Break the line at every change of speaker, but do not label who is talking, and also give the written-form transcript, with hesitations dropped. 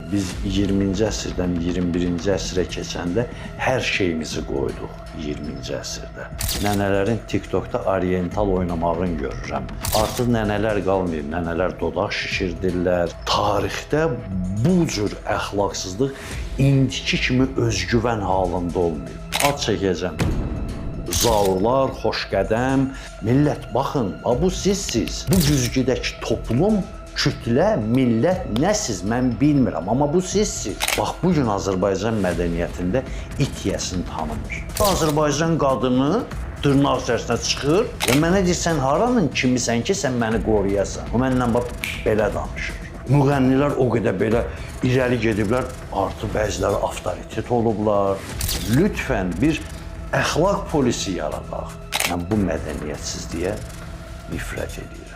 Biz 20-ci əsrdən 21-ci əsrə keçəndə hər şeyimizi qoyduq 20-ci əsrdə. Nənələrin TikTokda oriental oynamağını görürəm. Artıq nənələr qalmayıb, nənələr dodaq şişirdirlər. Tarixdə bu cür əxlaqsızlıq indiki kimi özgüvən halında olmayıb. Ad çəkəcəm. Zaurlar, xoşqədəm, millət baxın, bu sizsiz. Bu güzgüdəki toplum, kütlə, millət nəsiz mən bilmirəm, amma bu sizsiz. Bax bu gün Azərbaycan mədəniyyətində it yəsini tanımır. Azərbaycan qadını dırnaq içərisinə çıxır və mənə deyir sən haranın kimisən ki, sən məni qoruyasan. O mənlə bax belə danışır. Müğənnilər o qədər belə irəli gediblər, artıq bəziləri avtoritet olublar. Lütfən bir əxlaq polisi yaradaq. Mən bu mədəniyyətsizliyə nifrət edirəm.